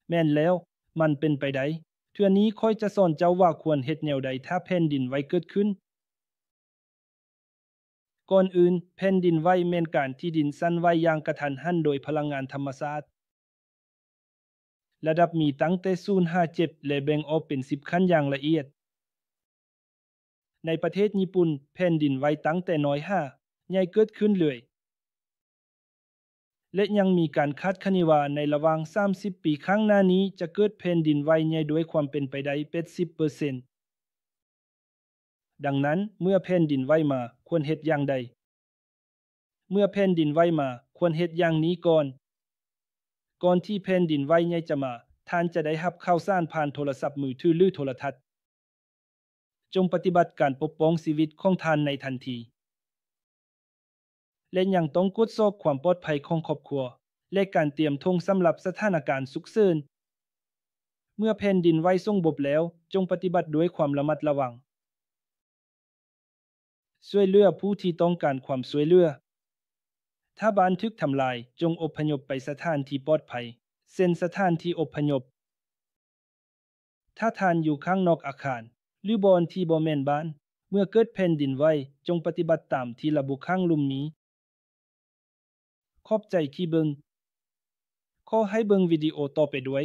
ແມ່ນແລ້ວ, ມັນເປັນໄປໄດ້. ເທື່ອນີ້ຂ້ອຍຈະສອນເຈົ້າວ່າຄວນເຮັດແນວໃດຖ້າແຜ່ນດິນໄຫວເກີດຂຶ້ນ. ກ່ອນອື່ນ, ແຜ່ນດິນໄຫວແມ່ນການທີ່ດິນສັ່ນໄຫວຢ່າງກະທັນຫັນໂດຍພະລັງງານທຳມະຊາດ. ລະດັບມີຕັ້ງແຕ່ສູນຫາເຈັດ ແລະ ແບ່ງອອກເປັນສິບຂັ້ນຢ່າງລະອຽດ. ໃນປະເທດຍີ່ປຸ່ນ, ແຜ່ນດິນໄຫວຕັ້ງແຕ່ນ້ອຍຫາໃຫຍ່ເກີດຂຶ້ນເລື້ອຍ ແລະ ຍັງມີການຄາດຄະເນວ່າໃນລະຫວ່າງສາມສິບປີຂ້າງໜ້ານີ້ຈະເກີດແຜ່ນດິນໄຫວໃຫຍ່ດ້ວຍຄວາມເປັນໄປໄດ້ແປດສິບເປີເຊັນ. ດັ່ງນັ້ນ, ເມື່ອແຜ່ນດິນໄຫວມາ, ຄວນເຮັດຢ່າງໃດ? ເມື່ອແຜ່ນດິນໄຫວມາ, ຄວນເຮັດຢ່າງນີ້ກ່ອນ. ກ່ອນທີ່ແຜ່ນດິນໄຫວໃຫຍ່ຈະມາ, ທ່ານຈະໄດ້ຮັບຂ່າວສານຜ່ານໂທລະສັບມືຖື ຫຼື ໂທລະທັດ. ຈົ່ງປະຕິບັດການປົກປ້ອງຊີວິດຂອງທ່ານໃນທັນທີ. ແລະ ຍັງຕ້ອງກວດສອບຄວາມປອດໄພຂອງຄອບຄົວ ແລະ ການຕຽມຖົງສຳລັບສະຖານະການສຸກເສີນ. ເມື່ອແຜ່ນດິນໄຫວສົງບົບແລ້ວ, ຈົ່ງປະຕິບັດດ້ວຍຄວາມລະມັດລະວັງ. ຊ່ວຍເຫຼືອຜູ້ທີ່ຕ້ອງການຄວາມຊ່ວຍເຫຼືອ. ຖ້າບ້ານຖືກທຳລາຍ, ຈົ່ງອົບພະຍົບໄປສະຖານທີ່ປອດໄພ, ເຊັ່ນ ສະຖານທີ່ອົບພະຍົບ. ຖ້າທ່ານຢູ່ຂ້າງນອກອາຄານ ຫຼື ບ່ອນທີ່ບໍ່ແມ່ນບ້ານ, ເມື່ອເກີດແຜ່ນດິນໄຫວ, ຈົ່ງປະຕິບັດຕາມທີ່ລະບຸຂ້າງລຸ່ມນີ້. ຂອບໃຈທີ່ເບິ່ງ. ຂໍໃຫ້ເບິ່ງວິດີໂອຕໍ່ໄປດ້ວຍ.